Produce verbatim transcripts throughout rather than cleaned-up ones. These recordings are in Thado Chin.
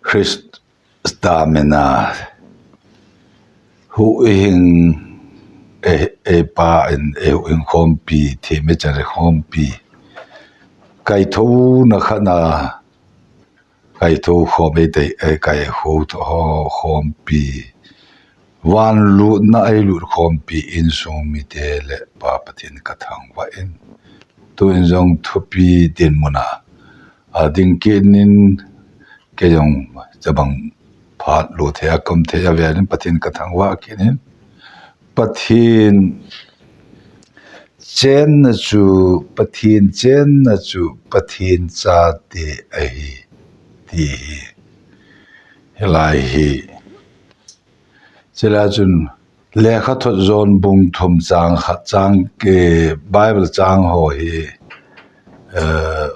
Christa mina huhhing, e, e pa in, e huhhing khompi, themichan khompi, kaithona khat na, kaitho khom e tei, e kaitho ho khompi, van lutna ei lut khompi insung mite le Pa Pathen ka thangvah in. Tuin jong thupi dinmun a, a ding kit in, kei jong chabang phat lut thei a, kom thei a velin Pathen ka thangvah kit in. Pathen chenna chu, Pathen chenna chu Pathen chate ahi, ti hi. Hilai hi. Chulai chun Lekhathot John bung thum chang khat chang, eh, Bible chang ho hi, eh,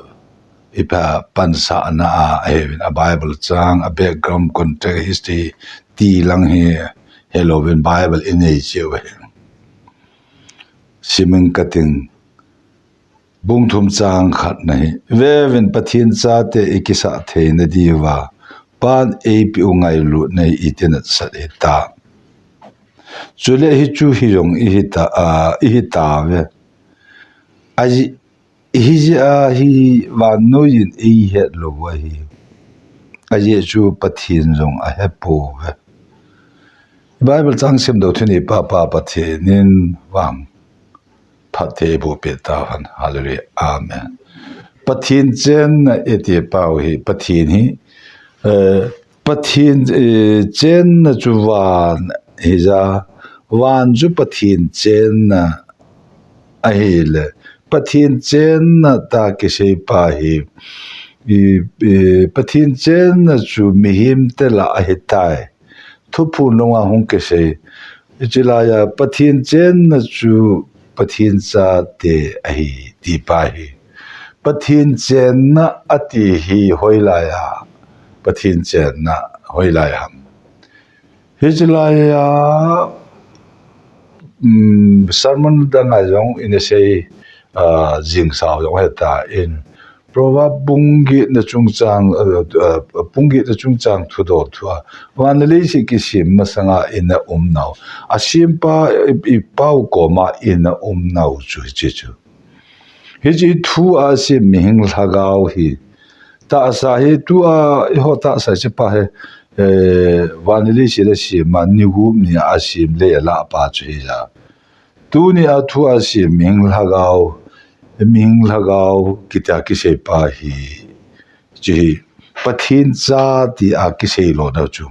ipi pansahna a, ahiuvin a Bible chang, a background context history ti lang hi, helouvin Bible inei cheh u ahi. Simin kating, bung thum chang khat na hi, veuvin Pathen chate i kisah theina diuva, Pan eipeh u ngailutna hi iti natsat hita. Chule hichu hi jong i hita, a, i hitauve. Aji, hijeh a hi vannoi in eihet lou u ahi. Ajeh chu Pathen jong ahepouve. Bible chang simdoh thuni Pa, Pa Pathen in vang phatthei boh peh tauhen. Hallelujah. Amen. Pathen chenna iti pau hi, Pathen hi, eh, Pathen, eh, chenna chu van hija, van chu Pathen chenna ahile, Pathen chenna tia kisei pa hi, i, i, Pathen chenna chu mihem te lah ahitai. Thuphon langa hung kisei. Hiche laiya Pathen chenna chu Pathen chate ahi, ti pa hi. Pathen chenna ati hi hoilaiya, Pathen chenna hoilai ham. Hiche laiya, um, sermon danga jong ina sei, ah, jing sau jong heta in, Proverb bung getna chungchang, eh, eh, bung getna chungchang thudoh thua, van le leiset kisem masanga ina umnau, asempa i, i pau koma ina umnau chu hiche chu. Hiche thu a asem mihing lhagao hi, tahsa hi tua, eiho tahsa hiche pa hi, eh, van le leiset asem a, ni gup ni a asem le alah pa chu hija. Tuni a thu a asem mihing lhagao, mihing lhagao kitia kisei pa hi, hiche hi Pathen cha tia kisei lona chu,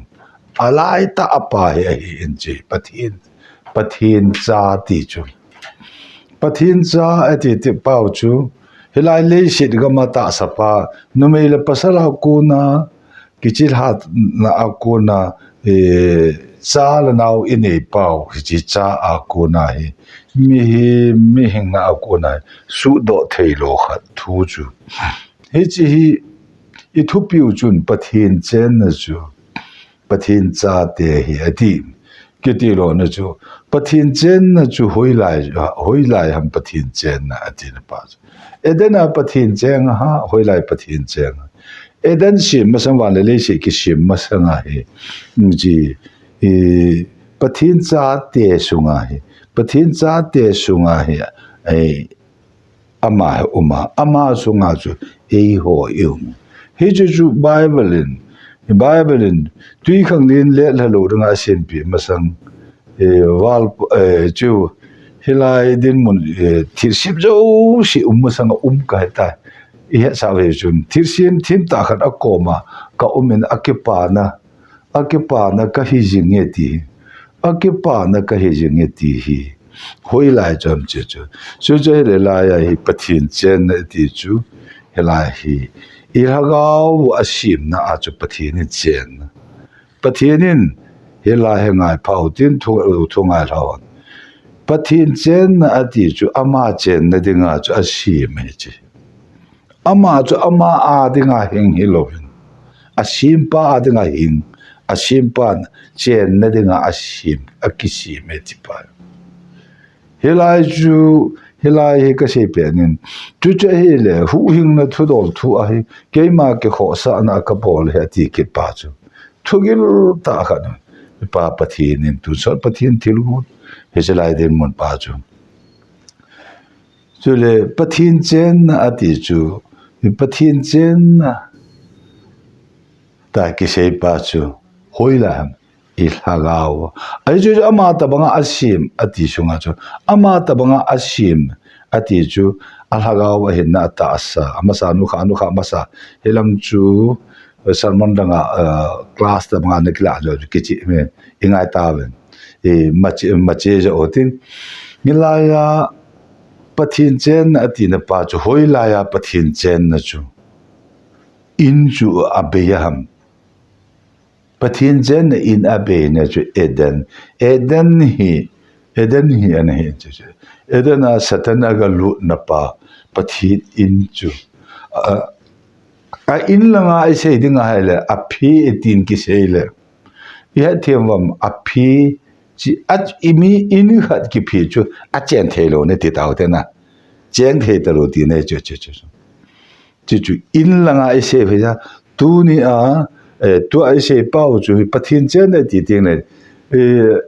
alaitah a pa hi ahi in hiche Pathen, Pathen cha ti chu. Pathen cha ati ti pau chu, hilai leiset gam a tahsa pa, numei le pasal a kona, kichilhatna a kona, eh, cha le nao inei pau, hiche cha a kona hi, mihem, mihing na a kona hi, suhdoh thei lou khat thu chu. Hiche hi, i thupiu chun Pathen chenna chu, Pathen chate hi ati. Kiti lona chu, Pathen chenna chu hoilai, hoilai ham Pathen chenna ati na pa chu. Eden a Pathen cheng a ha, hoilai Pathen cheng a. Eden sem masang van le leiset kisem masanga hi, hiche, i, Pathen chate sunga hi, Pathen chate sunga hi, ei, ama hi uma, ama sunga chu eiho i um. Hichu chu Bible in, Bible in, twikhanglen letlha lou dinga asempeh masang, eh, val, eh, chu, hilai dinmun, eh, thilsem jouse um masanga um kahitai. I hetsah uve chun, thilsem themtah khat akoma ka um in akipana, akipana kahi jinge ti hi. Akipana kahi jinge ti hi. Hoilai chu ham hiche chu. Chuche chu hilai a hi Pathen chenna ti chu. Hilai hi. I lhagao asemna a chu Pathen in chenna. Pathen in hilai hi ngaipha u tin thu, thu ngailha u. Pathen chenna ati chu ama chenna dinga chu asem hiche. Ama chu ama a dinga hing hilouvin, asempa a dinga hing, asempan chenna dinga asem, akisem e ti pa. Hilai chu Hilai hi kasei penin, chuche ahile, huhhingna thudol thu ahi, keima kikhohsahna a kabol ahi ati kit pa chu. Thugil tah khat, Pa Pathen in, tuchon Pathen thilgon, hiche lai dinmun pa chu. Chule, Pathen chenna ati chu, Pathen chenna, tia kisei pa chu, hoilai ham, i lhagao. Ahi chu, chu ama tabanga asem, ati sunga chu, ama tabanga asem, ati chu, alhagao ahinna atahsa, amasa, nukha, nukha masa, hilam chu, sermon danga, eh, class tabanga nakilah jo, kichi me, i ngai tauvin. I mache, mache jo tin. Hilaiya, Pathen chenna atina pa chu, hoilaiya Pathen chenna chu. In chu abei a ham. Pathen chenna in abeina chu Eden. Eden hi, Eden hi ana hi chu chu. Eden a Satan agalutna pa, Pathen in chu. A, a in langa isei ding ahile, aphe itin kisei le. Ihet them uvam, aphe, chi, a, imi in khat kiphe chu, achen thei lou ne ti tau te na. Cheng thei talou ti ne chu, chu, chu, chu. Chu, chu, in langa isei phe ja, tuni a, eh, tua isei pau chu, Pathen chenna ti ting ne, eh,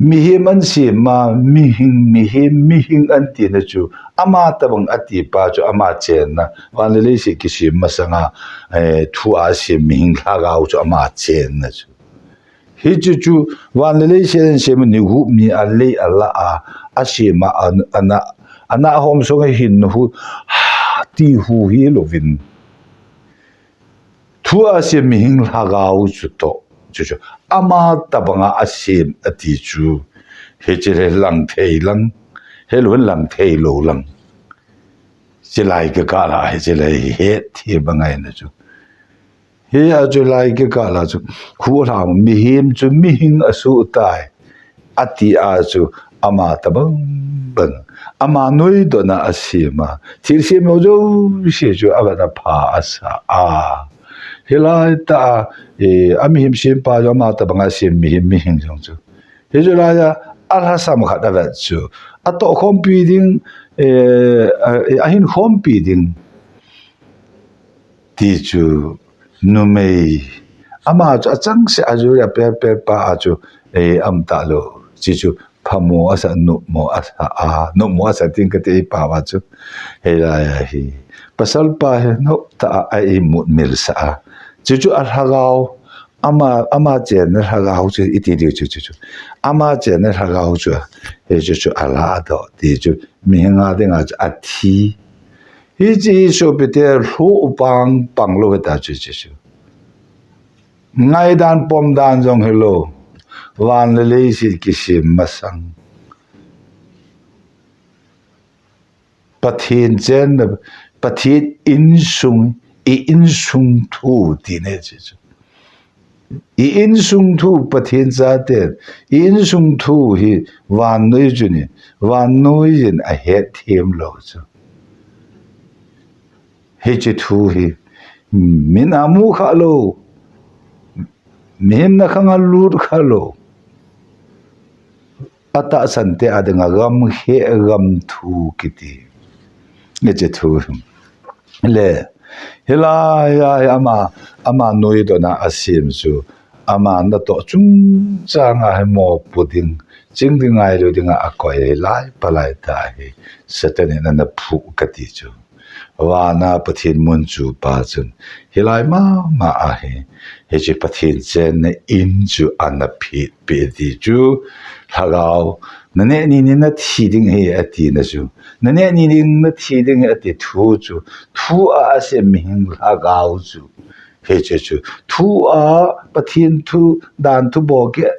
mihem an sem ma, mihing, mihem, mihing an tina chu, ama tabang ati pa chu, ama chenna, van le leiset kisem masanga, eh, thu a sem mihing lhagao chu, ama chenna chu. Hichu chu, van le leiset an sem ni hu mi a lei a la a, asem a, an, ana, ana hom song a hin hu, ti hu hi louvin. Thu a sem mihing lhagao chu toh. Chu chu. Ama tabanga asem ati chu. Hiche le lang thei lang. Helou hin lang thei lou lang. Chilai kikah la, hiche le het hi bangai na chu. Hi a chu lai kikah la chu. Hu la mihem chu mihing asu tai. Ati a chu ama tabang bang. Ama noidona asem a. Thilsem jouse chu avet a pha asa a. Hilai tah a, eh, amihem sempa chu ama tabanga sem mihem mihing jong chu. Hichu laiya, alhasam khat avet chu. Atoh khompi ding, eh, a, ahin khompi ding. Ti chu numei. Ama chu achangseh a jui a per per pa a chu, eh, aum talou. Chi chu phamo asa, nopmo asa, a, nopmo asa tin kati pa va chu. Hilai a hi. Pasal pa hi nop tah a imut mil sa a. Chi chu alhagao. Ama, ama chenna lhagao chu iti diu chu, chu, chu. Ama chenna lhagao chu. Hichu chu aladoh ti chu. Mihing a dinga chu athi. Hiche hi sopite lhu pang pang lou hita chu chu chu. Ngaidan pomdan jong hilou. Van le leiset kisem masang. Pathen chenna, Pathen insung, i insung thu ti ne chu chu. I insung thu Pathen chate, i insung thu hi vannoi chu ni, vannoi in ahet them lou chu. Hiche thu hi, min amu kha lou, mihem na khang a lut kha lou. Atahsan te a dinga gam he gam thu kiti. Hiche thu hi. Le, hilai a hi ama, ama noidona asem chu, ama natoh chungchang a hi mopo ding, ching ding ngailou dinga akoi lai palai tah hi, Satan in ana phuh kati chu. Vana Pathen mun chu pa chun, hilai mama a hi, hiche Pathen chenna in chu ana phet peh ti chu, lhagao, naneh ni ni nathi ding ahi ati na chu, naneh ni ni nathi ding ahi ati thu chu, thu a asem mihing lhagao chu, hiche chu, thu a Pathen thu, dan thu bol kit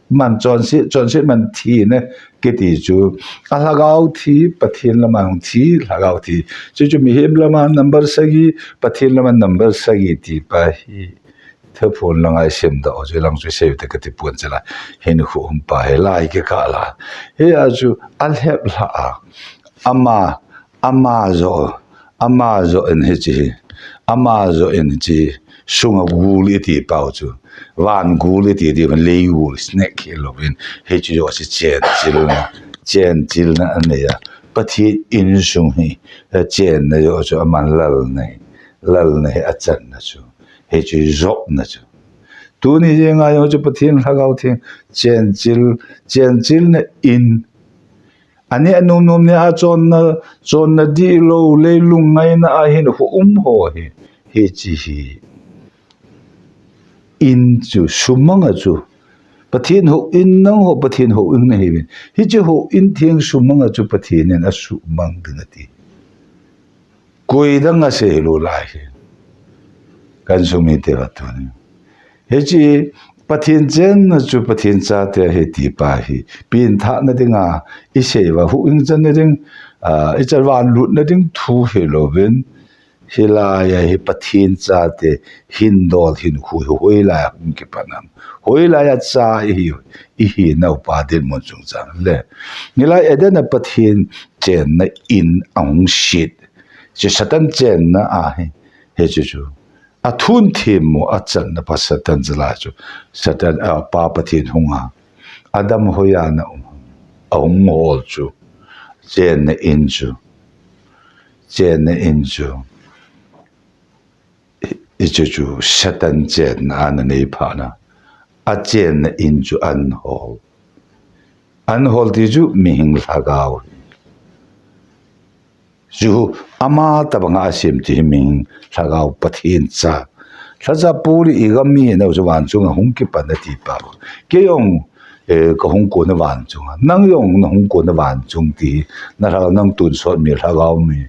man chonset, chonset man thina kiti chu. Alhagao thi, Pathen lama hung thi, lhagao thi. Chu chu mihem lama number sagi, Pathen lama number sagi ti pa hi. Thuphon langa isim doh chu lang chu sei te kati pon chela. Hin khu hung pa hi lai kikah la. Hi a chu alhep lha a. Ama, ama jo, ama jo in hiche hi. Ama jo in hiche. Sunga gul iti pau chu. Van gul iti di van lei gul, snake hi louvin. Hiche jo si chen, si lo na. chenchilna anei a, Pathen insung hi, eh, chenna joh chu aman lalna hi, lalna hi achanna chu, hichu jopna chu. Tuni jenga jong chu Pathen Lhagao Theng chenchil, chenchilna in, aneh anom nom ni a chonna, chonna dihlou, leilung ngaina a hin hung um ho hi, hiche hi in chu sumang a chu, Pathen houin, nangho Pathen houin nahiuvin. Hiche houin theng sumang a chu Pathen in asumang ding ati. Koi dang asei lou lai hi. Ka insung mite va tuni. Hiche Pathen chenna chu Pathen chate ahi ti pa hi, pengthahna dinga isei uva, huhhing channa ding, ah, ichan vanlutna ding thu hilouvin, hilai a hi Pathen chate hindol hinkho hi hoilai a hung kipan ham. Hoilai a cha ihi, ihinau pa dinmun chungchang le. Hilai Eden a Pathen chenna in ahung set. Chu Satan chenna ahi. Hichu chu. Athun themmo achanna pa Satan chu la chu. Satan, ah, pa Pathen hung a. Adam hoiya na um. Ahung hol chu. Chenna in chu. Chenna in chu. Hichu chu Satan chenna ana nei phat na. Achenna in chu ahin hol. Ahin hol ti chu mihing lhagao. Chu ama tabanga asem ti hi mihing lhagao Pathen cha. Lhacha Paul in igam mi nau chu vanchung a hung kipan ati pa. Kei jong, eh, kahung kon a vanchung a. Nang jong nahung kon a vanchung ti hi. Nalhagao nang tonsot mi lhagao mi.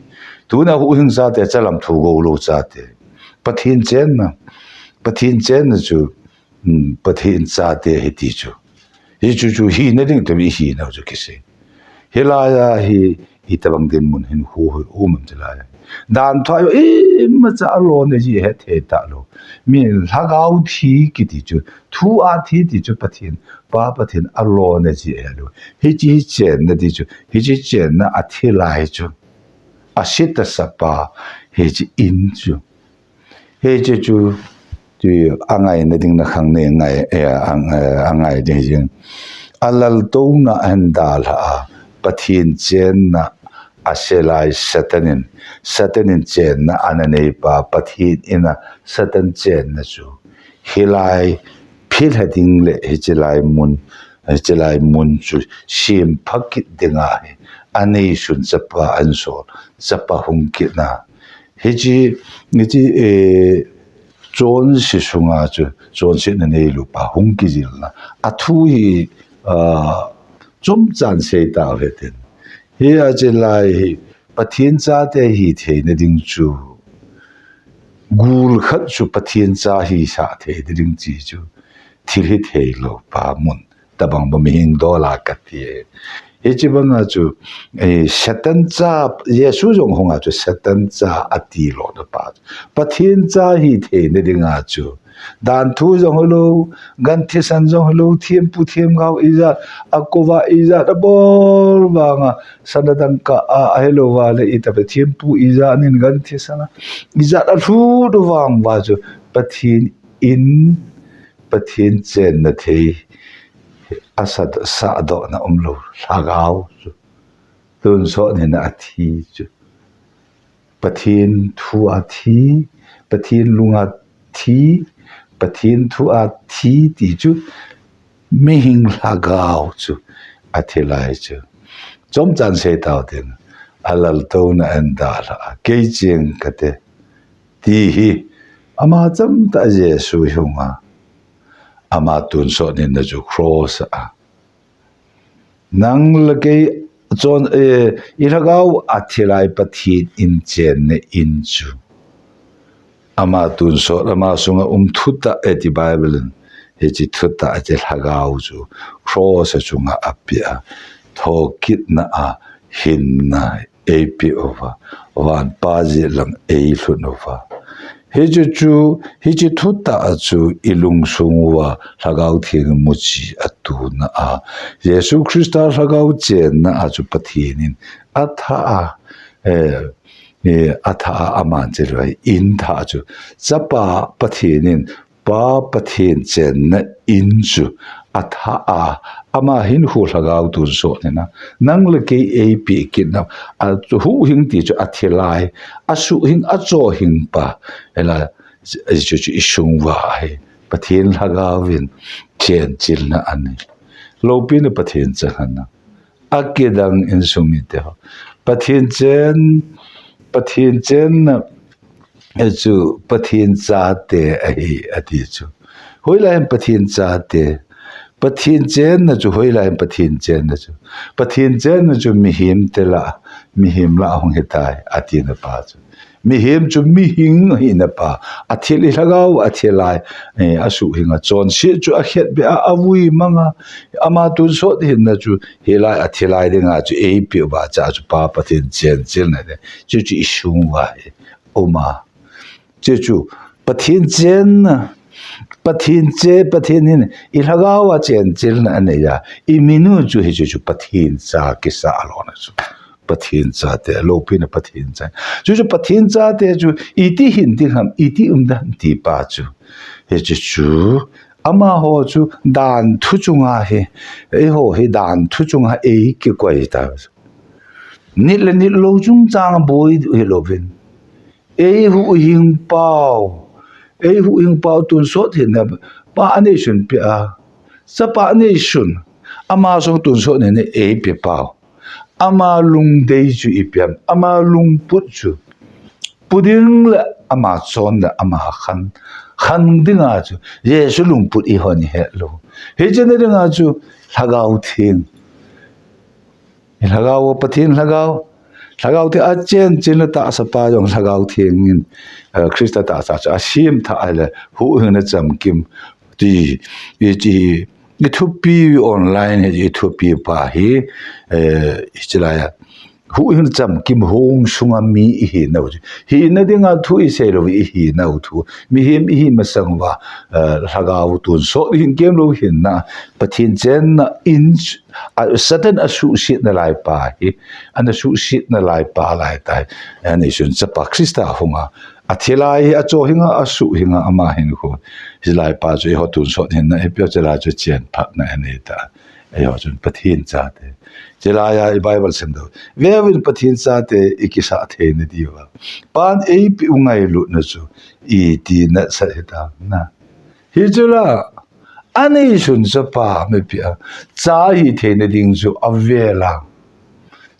Tuna huhhing chate chalam thu gou lou chate. Pathen chenna. Pathen chenna chu, um, Pathen chate ahi ti chu. Hichu chu hina ding toh ihinau chu kisei. Hilai a hi, hitabang dinmun hinkho hi um am ti lai. Danthu a imacha alona ji hethei talou. Mi lhagao thi kiti chu, thu a thi ti chu Pathen, pa Pathen alona ji helou. Hiche hi chenna ti chu, hiche chenna athi lai chu. Asetasa pa, hiche in chu. Hiche chu, chu angaina ding na khang nei ngai, eh, ang, eh, angai ding jing. Alaltouna ahin dalha a, Pathen chenna aselai Satan in, Satan in chenna ana nei pa, Pathen in a Satan chenna chu. Hilai philha ding le hichelai mun, hichelai mun chu sempha kit dinga hi. Aneisun chapa ahin sol, chapa hung kitna. Hiche, hiche, eh, chonse sunga chu, chonsetna neilou pa hung kijilna. Athu hi, ah, chomchan sei tauve tin. Hi achelai hi, Pathen chate hitheina ding chu. Gul khat chu Pathen cha hisah theina ding ti chu. Thil hithei lou pa mun. Tabang ba mihing dola kati e. Hiche banga chu, eh, Satan cha, Jesu jong hunga chu Satan cha ati lona pa. Pathen cha hitheina dinga chu. Danthu jong hilou, gan thisan jong hilou, thempu themgao ijat, akouva ijat, abol vanga, sana dangka a, ahilouva le itobang thempu ijat nin gan thisan a, ijat alhut vang uva chu, Pathen in, Pathen chenna thei, asah, sahdohna umlou, lhagao chu. Tonsot nina athi chu. Pathen thu athi, Pathen lung athi, Pathen thu athi ti chu. Mihing lhagao chu athi lai chu. Chomchan sei tau tin, alaltouna ahin dalha a, kei cheng kate. Ti hi, ama chamtah Jesu hi hunga. Ama tonsot nina chu cross a. Nang le kei chon, eh, ilhagao athi lai Pathen in chenna in chu. Ama tonsot, ama sunga um thutah eti Bible in. Hiche thutah eti lhagao chu. Cross a chunga apia. Thokitna a hinna eipeh uva, vanpa jeh lang eilhun uva. Hichu chu, hiche thutah chu ilungsung uva, Lhagao Theng muchi atuna a. Jesu Christa Lhagao chenna a chu Pathen in athah a, eh, eh, athah a aman chelou in thah chu. Chapa Pathen in Pa Pathen chenna in chu athah a, ama hinkho lhagao tonsot hina, nang le kei eipeh kitna, a chu huhhing ti chu athilai, asuhhing, achohhing pa, ela, chu, chu isung uva ahi. Pathen lhagao in chenchilna anei. Loupina Pathen chang hen lang. Akidang insung mite ho. Pathen chen, Pathen chenna, eh, chu Pathen chate ahi, ati chu. Hoilai in Pathen chate. Pathen chenna chu, hoilai in Pathen chenna chu. Pathen chenna chu mihem te lah, mihem lah ahung hitai, atina pa chu. Mihem chu mihing hina pa, athil, ilhagao athilai, eh, asuhhing a, chonset chu akhetbeh a, avui mang a, ama tonsot hinna chu, hilai athilai dinga chu eipeh uva chu, chu Pa Pathen chenchilna, chu chu isung uva hi um a. Chu chu Pathen chenna, Pathen che, Pathen hin ilhagao a chenchilna anei a, imin u chu hichu chu Pathen cha kisah lona chu. Pathen chate, loupina Pathen cha. Chu chu Pathen chate chu iti hin ding ham, iti um ding ham ti pa chu. Hichu chu, amaho chu dan thu chunga hi, eiho hi dan thu chunga eikikoi ta. Nit le nit lou chungchang boi hilouvin, eihuhhing pau, eihuhhing pau tonsot hinna, Pa aneisun peh a, Chapa aneisun, ama jong tonsot hinna eipeh pau. Ama lungdei chu ipi ham, ama lungput chu pu ding le ama chon le ama khan, khan dinga chu Jesu lungput eihon ihet lou. Hiche na dinga chu Lhagao Theng, Lhagao, Pathen Lhagao, Lhagao Theng a chenchilna tahsa pa jong Lhagao Theng in, eh, Christa tahsa chu asemthah a le huhhingna chamkim ti, i ti, ithupi online hi, ithupi pa hi, eh, hiche lai a huhhingna chamkim hung sunga mi ihinau chu, hina dinga thu isei lou, ihinau thu. Mihem ihi masang uva, eh, Lhagao tonsot hin kem lou hinna, Pathen chenna in, a, Satan asuhsetna lai pa hi, ana suhsetna lai pa lai tai. Aneisun Chapa Christa hunga, athilai hi, achohhing a, asuhhing a, ama hinkho. Hilai pa chu eiho tonsot hinna, eipeh u chelai chu chenphatna anei ta. Eiho chun Pathen chate. Chelai a i Bible sim dou. Veuvin Pathen chate ikisah theina diuva. Pan eipeh u ngailutna chu iti nasah hitam na. Hichu la, aneisun Chapa mipia, cha hitheina ding chu avel a.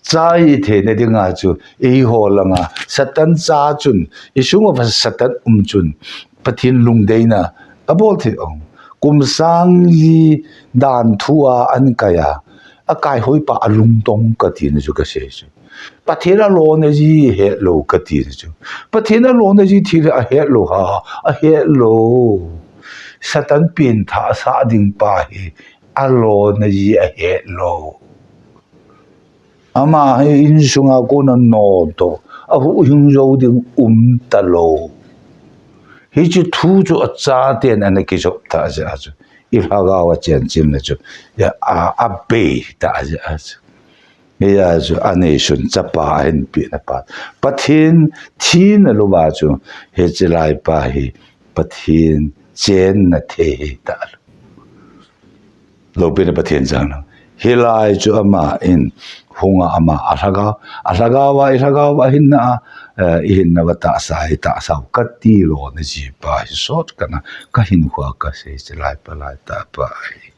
Cha hitheina dinga chu, eiho langa, Satan cha chun, isung uva Satan um chun, Pathen lungdeina abol thei ong. Kum sang li dan thu a ahin kai a, akaihoi pa alungdong kati na chu kasei chu. Pathen alona ji ahet lou kati na chu. Pathen alona ji thil ahet lou ham, ahet lou. Satan pengthah sah ding pa hi alona ji ahet lou. Ama hi insunga kona nodoh, ahuhhing jou ding um talou. Hiche thu chu achaten ana kijop tah jeh a chu, ilhagao a chenchilna chu, ya, a, abei tah jeh a chu. Hia chu aneisun Chapa ahin pehna pa. Pathen thina louva chu, hiche lai pa hi Pathen chenna thei hita lou. Loupina Pathen chang lou. Hilai chu ama in hunga ama alhagao, alhagao a, ilhagao a hinna a, eh, ihinna uva tahsa, itahsa u kati lona ji pa hi sot kana, kahinkho a kasei chelai pa lai tah pa hi.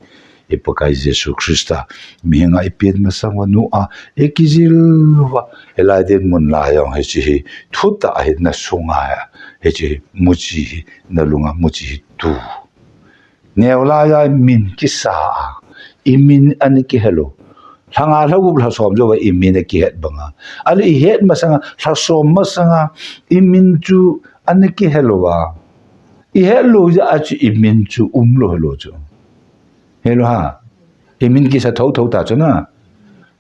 I Pakai Jesu Christa, mihinga ipen masang uva nu a, ikijil uva, hilai dinmun lai jong hiche hi, thutah hi nasunga, hiche hi, muchi hi, nalunga muchi hi tu. Neo laiya min kisa a, imin ana kihelou. Lha nga lha gup lha som jouva imin akihet banga. Ahile ihet masanga, lha som masanga, imin chu ana kihelou va. Ihet lou jeh a chu imin chu umlou hilou chu. Helou ha. Imin kisa thotho ta chu na.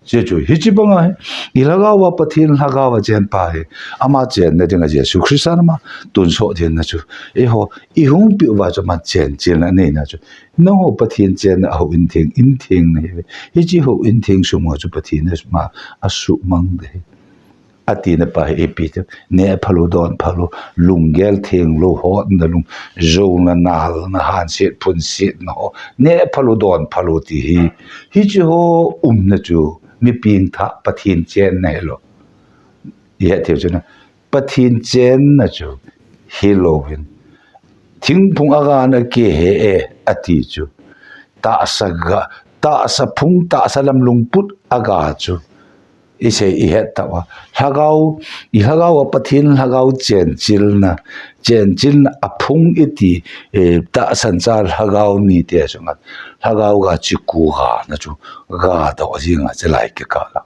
Hiche chu, hiche banga hi, ilhagao a Pathen lhagao a chen pa hi, ama chenna dinga Jesu Christa nama tonsot dinna chu, eiho, ihung peh uva chu ama chenchilna aneina chu, nangho Pathen chenna a houin theng, in theng nahiuve. Hiche houin theng sunga chu Pathen in ama asuhmang ding ahi. Atina pa hi ipi ti, neh phalou, don phalou, lunggel thenglou, hotna lung, jona, nalna, hanset phunsetna ho, neh phalou, don phalou ti hi, hiche ho umna chu mi pengthah, Pathen chenna hilou. Ihet thei chu na, Pathen chenna chu hilouvin, thingphung a gana kei hi e, ati chu, tahsa ga, tahsa phung, tahsa lam lungput a ga chu isei ihet tauva. Lhagao, i lhagao a Pathen lhagao chenchilna, chenchilna a phung iti, eh, tahsan cha lhagao mite chunga lhagao ga chiku gana chu ga doh jinga chelai kikah la.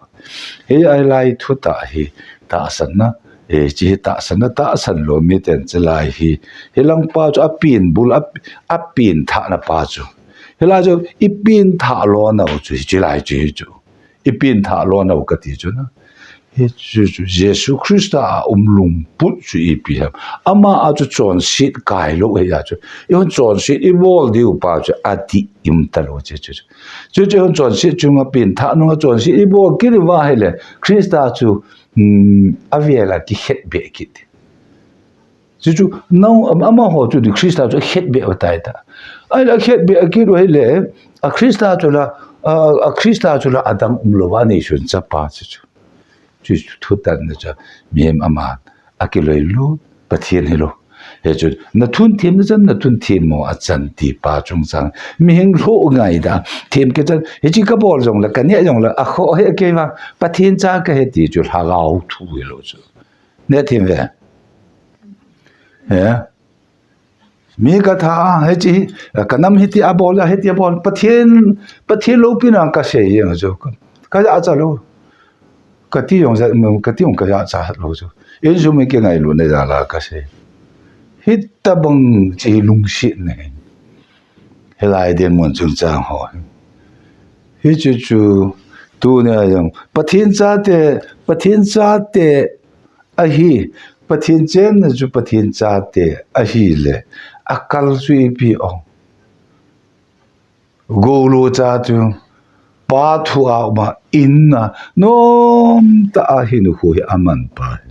Hi a lai thutah hi tahsanna, eh, hiche hi tahsanna, tahsan lou miten chelai hi, hi lang pa chu a peng bul, a, a pengthahna pa chu. Hilai chu i pengthah lou nau chu, hiche lai chu, hi chu. I pengthah lou nau kati chu na. Hichu chu Jesu Christa a um lungput chu ipi ham. Ama a chu chonset kailou hi a chu. Ihon chonset ibol diu pa chu adih um talou chu chu chu. Chu chu ihon chonset chunga pengthah nunga chonset ibol kit uva ahile Christa chu, um, avel a kikhetbeh kit. Chu chu, nau, am-, amaho chu di Christa chu akhetbeh u tai ta. Ahile akhetbeh akit u ahile, a Christa chu la, a, a Christa chu la adang umlou va neisun chapa chu chu. Chu chu thutanna chu, mihem ama akiloilut Pathen hilou. Hichu, na thun themna chan, na thun themmo a chan ti pa chungchang. Mihem lhoh ngaida, them kei chan, hiche kabol jongle, kaneh jongle, akhoh hi kei vang, Pathen cha kahi ti chu lhagao thu hilou chu. Neh them ve. He. Mi katha, hiche, kanam hiti abol, hiti abol. Pathen, Pathen loupina kasei jeng chu. Kajachat lou. Kati jong ja, kati jong kajachat lou chu. Insung mi kingailutna jal a kasei. Hitobang chu lungsetna hi. Hilai dinmun chungchang ho. Hichu chu, tunia jong. Pathen chate, Pathen chate, ahi, Pathen chenna chu Pathen chate ahile, akal chu ipi o. Golo cha chu, pa thu a um a, in a, nomtah a hinkho hi aman pa hi.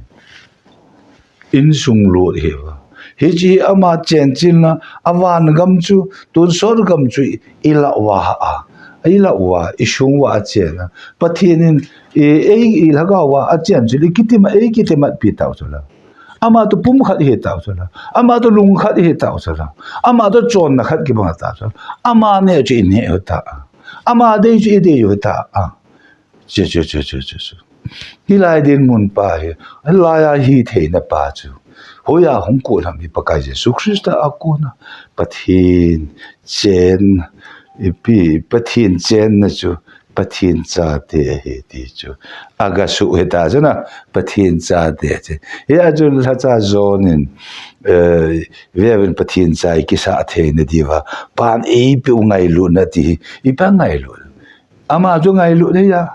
Insung lut hi va. Hiche hi ama chenchilna, avan gam chu, tonsot gam chu ilah uva a. Ilah uva, isung uva achen a. Pathen in, i, ei, i lhagao uva achen chu, i kitimat, ei kitimatpi tau chu la. Ama toh pumkhat hi tau chu la. Ama toh lungkhat hi tau chu la. Ama toh chonna khat kibang tau chu la. Ama neh chu ineh u ta. Ama dei chu idei u ta. Chu, chu, chu, chu, chu, chu. Hilai dinmun pa hi, hilai a hitheina pa chu. Hoiya hung koi ham hi Pakai Jesu Christa a kona. Pathen chen, ipi, Pathen chenna chu, Pathen chate ahi ti chu. Agasuh hita chu na, Pathen chate chu. Hia chu lhacha John in, eh, veuvin Pathen cha ikisah theina diuva. Pan eipeh u ngailutna ti hi, ipi ngailut. Ama chu ngailut ahi a.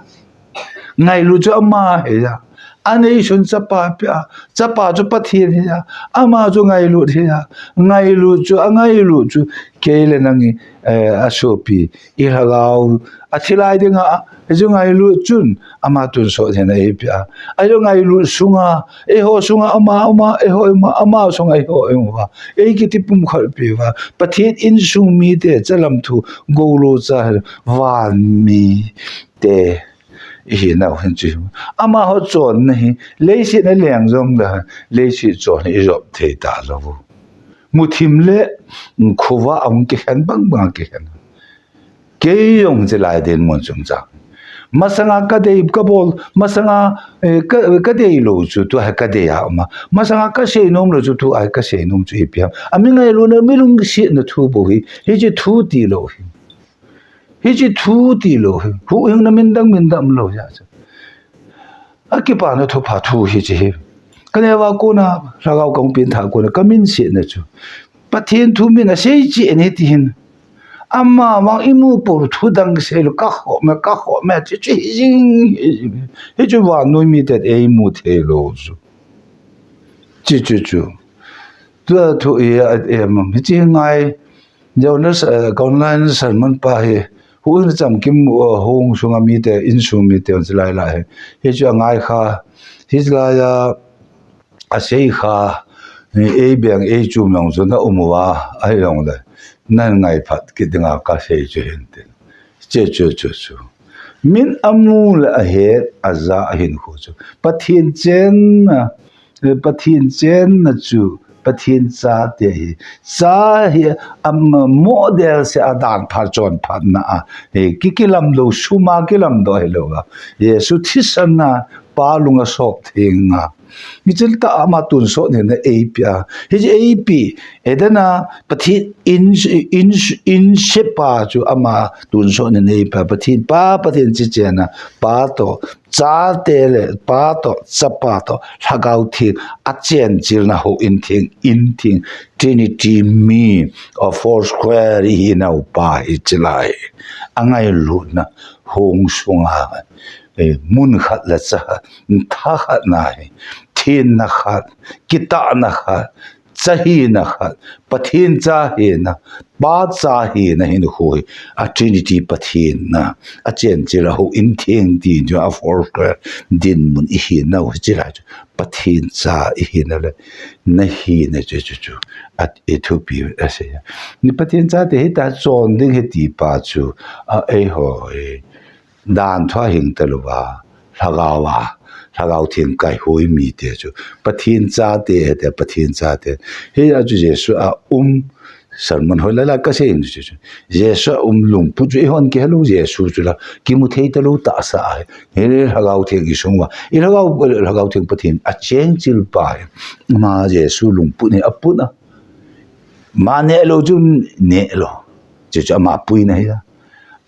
Ngailut chu ama ahi a. Aneisun chapa pia. Chapa chu Pathen ahi a. Ama chu ngailut ahi a. Ngailut chu, angailut chu. Kei le nang i, eh, asopi. I lhagao. Athilai dinga. Hichu ngailut chun. Ama tonsot theina eipeh a. Ajo ngailut sunga. Eiho sunga ama, ama, eiho ama, ama sunga eiho ama. Ei kiti pumkhat peh uva. Pathen insung mite chalam thu. Golo cha. Van mite ihinau hin chu. Amaho chonna hi, leiset a leng jongle, leiset chon hi ijop thei talou. Muthim le, khovah a hung kikhen bang bang kikhen. Kei jong chulai dinmun chungchang. Masanga kadei kabol, masanga, eh, ka, kadeilou chu, tua hi kadei a um a. Masanga kaseinom lou chu, tua hi kaseinom chu ipi ham. Ami ngailutna, mi lungsetna thu bou hi, hiche thu tilou hi. Hiche thu tilou hi, huhhingna min dang min dam lou jeh chu. Akipana thupha thu hiche hi. Kaneo a kona, lhagao kahung pengthah kona, kamin setna chu. Pathen thu min asei cheh ahi ti hin. Amavang imu pou thu dang seilou, kakhoh me, kakhoh me, chu chu hi jing, hi jing. Hichu vannoi miten eimu theilou chu. Chu chu chu. Tua thu hi a, em, hiche ngai, Jonas, eh, Kaunlai na sermon pa hi, Huhhing le chamkim, uh, hung sunga mite, insung mite hon silai lai hi. Hichu angai kha, hichu laiya, asei kha, ni ei beng, ei chum jong chu na um uva, ahi jongle. Nan ngai phat kit dinga kasei chu hin tin. Che chu chu chu. Min amu le ahet, aja ahin khu chu. Pathen chenna, Pathen chenna chu, Pathen chate hi. Cha hi, am, model se a dan phat chon phat na a. He, ki, kilam lo, suma kilam do hi lo a. Jesu thisan na, Pa lunga sop theng a. Hichun ta ama tonsot hina eipe a. Hiche eipe, Eden a Pathen in, in, in shepa chu ama tonsot hina eipe a. Pathen Pa, Pathen chichenna, Pa to, chate le, Pa to, Chapa to, Lhagao Theng, achenchilna houin theng, in theng, Trinity mi, a four square ihinau pa hi chilai. Angailutna, hung sunga, eh, mun khat le cha, tha khat na hi, thenna khat, kitahna khat, cha hina khat, Pathen cha hina, Pa cha hina hin khu hi, a Trinity Pathen na, achenchil a houin theng ti chu a four square dinmun ihinau hi chilai chu, Pathen cha ihina le, nahina chu chu chu, a, ithupi asei. Ni Pathen chate hita chon ding hi ti pa chu, a, eiho, eh, dan thua hing talouva, Lhagao a, Lhagao Theng kaihui mite chu, Pathen chate hite, Pathen chate. Hia chu Jesu a um, sermon hoi lai lai kasei in chu chu. Jesu a um lungput chu ihon kihelou Jesu chu la, kimu thei talou tahsa ahi. Hi Lhagao Theng isung uva. I Lhagao, Lhagao Theng Pathen achenchil pa hi. Ama Jesu lungput hi aput a. Ama neh lou chu neh lou. Chu chu ama puina hi a.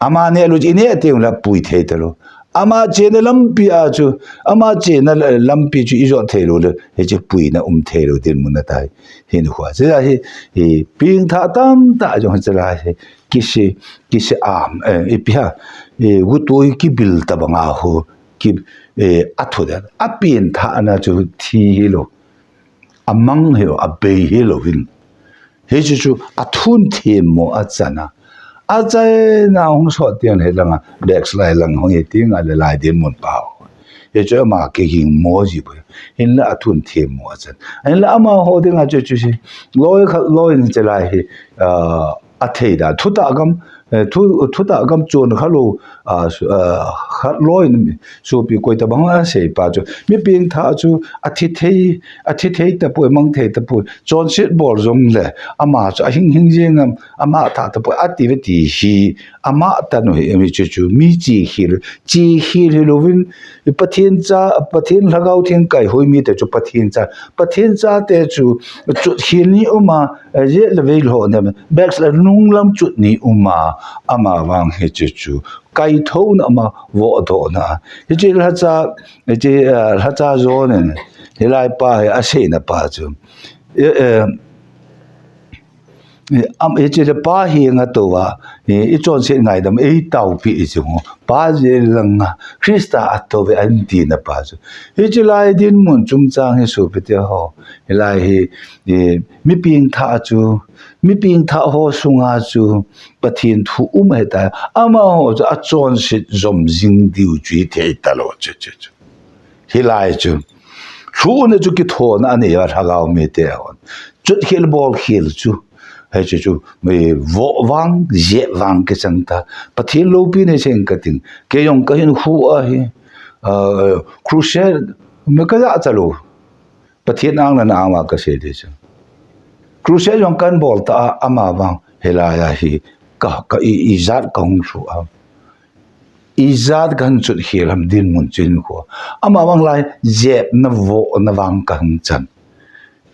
Ama neh lou chu ineh teng le pui thei talou. Ama chena lampi a chu, ama chena la-, lampi chu ijot thei lou le, hiche puina um thei lou dinmun atai. Hin khu a. Chulai hi, hi pengthah tamtah jong chulai hi. Kisi, kisi am, eh, ipi ham, eh, gutoi kibil tabang a ho, ki, eh, athu den. Apengthahna chu thi hilou. Amang hilou, abei hilouvin. Hichu chu athun themmo achan a. Achaina hung sot teng le lang a, backslide lang hung hi teng a le lai dinmun pa ho. Hichu ama kiging mo ji bo. Hinla athun themmo achan. Hinla amaho dinga chu chu si. Loi khat loi in chulai hi, ah, athei da. Thutah gam, eh, thu, thutah gam chon khalou, ah, su-, ah, khat loi in sopi koi tabang asei pa chu. Mi pengthah chu athi thei, athi thei tapoi, mang thei tapoi. Chonset bol jongle, ama chu ahing hing jeng am, ama thah tapoi, ati ve ti hi, ama tanu hi, mi chu chu, mi chekhel, chekhel hilouvin, Pathen cha, Pathen Lhagao Theng kaihui mite chu Pathen cha, Pathen chate chu, chutkhel ni um a, eh, jet le vei lhoh nem, backslide nunglam chut ni um a, ama vang hi chu chu, kaithouna ama vohdohna. Hiche lhacha, hiche, eh, lhacha John in, hilai pa hi aseina pa chu. Eh, eh, eh, am, hiche le pa hi nga tou a, eh, ichonset ngaidam, eitaopi ichi ho. Pa jeh lang a, Christa atou ve ahin tina pa chu. Hiche lai dinmun chungchang hi sopi teho. Hilai hi, eh, mi pengthah chu, mi pengthah ho sunga chu, Pathen thu um ahitai. Amaho chu achonset jom jing diu chu hithei talou chu, chu, chu. Hilai chu. Lhuhna chu kithona anei a Lhagao mite hon. Chutkhel bolkhel chu. Hichu chu, mi voh vang, jep vang kichang ta. Pathen loupina cheng kating. Kei jong kahin khu ahi. Ah, crusade, mi kajah cha lou. Pathen ang le nang vang kasei ding chu. Crusade jong kahin bol ta a, ama vang hilai a hi ka, ka i, ijat kahung lhu a. Ijat kahin chutkhel ham dinmun chu hin khu. Ama vang lai jepna vohna vang kahung chan.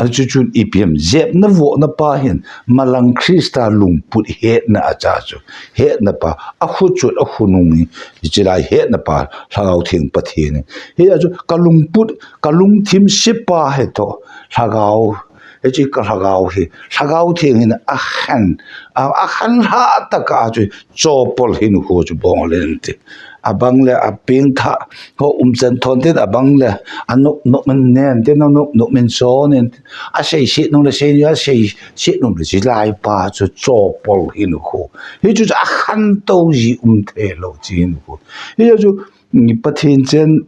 Achu chun ipi ham jepna vohna pa hin malang Christa lungput hetna acha chu. Hetna pa, akhuchut akhunung hi, hiche lai hetna pa, Lhagao Theng Pathen hi. Hia chu kalungput, kalungthim sepa hi toh, Lhagao Hiche ka lhagao hi, lhagao theng hin a khen, a, a khen lha tah a chu chopol hinkho chu bol in ti. Abang le a pengthah ho umchan thon tin, abang le a nop nop in nen tin, a nop nop in chon in tin. A seiset nung le sei, a seiset nung le sei lai pa chu chopol hinkho. Hichu chu a khantou ji um thei lou chi hinkho. Hichu, mm, Pathen chen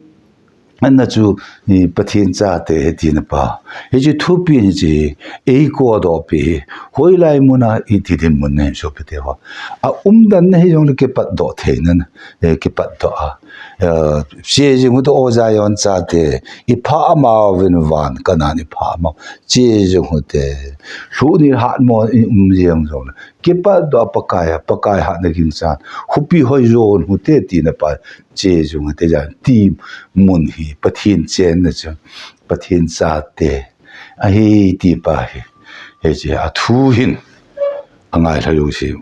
Anna chu, eh, Pathen chate hi tina pa. Hiche thupi hiche, ei kodoh pi hi. Hoilai muna iti dinmun nahi sopi teho. A umdan nahi jongle kipatdoh thei nan, eh, kipatdoh a. Eh, che jing hute o Zion chate, i pha amavin van kanan i pha amau. Che jing hute. Lhu ni hat mo i um jeng jongle. Kipatdoh a Pakai a, Pakai hatna ging chan. Hupi hoi jon hute tina pa. Che jung te jan ti mun hi Pathen chenna chu Pathen chate ahi ti pa hi. Hiche a thu hin a ngailha jouse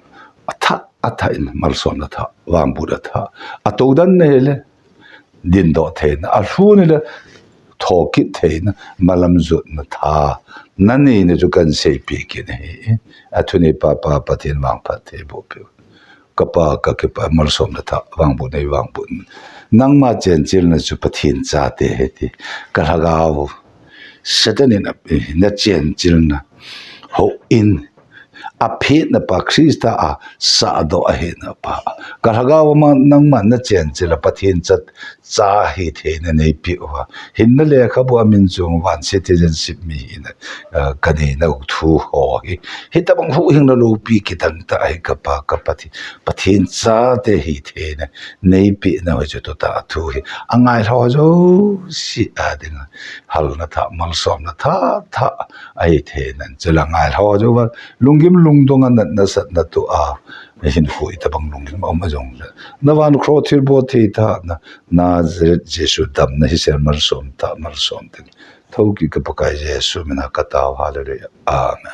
a thah, a thah in malsomna thah, vangbohna thah. A todan na hile dindoh theina, a lhun hile thokit theina, malam jutna thah. Nanei na chu kan seipeh kit ahi. A thu nei pa pa Pathen vangphat thei boh peh. Ka Pa, ka kipa malsomna thah, vangbohna, vangbohna. Nangma chenchilna chu Pathen chate ahi ti. Ka lhagao. Satan in a, na chenchilna. Houin. A phetna pa Christa a sahdoh ahina pa. Ka lhagao ma nangma na chenchil a Pathen cha, cha hitheina neipeh uva. Hinna lekhabu a min chung van citizenship mi hina. Ah, ka neina u thu ho hi. Hitabang huhhingna loupi kidang tah hi ka Pa, ka Pathen, Pathen chate hitheina neipeh nau hi chu tuta thu hi. A ngailha jouse a dinga halna thah, malsomna thah, thah ahi theina. Chule ngailha jouva lunggim lungdong a natna satna toh a hinkho hitabang lunggim a um a jongle. Na van cross thilbol thei tah na, Nazareth Jesu damna hi sel malsom tah, malsom tah. Thokit ka Pakai Jesu mina ka tao, hallelujah. Amen.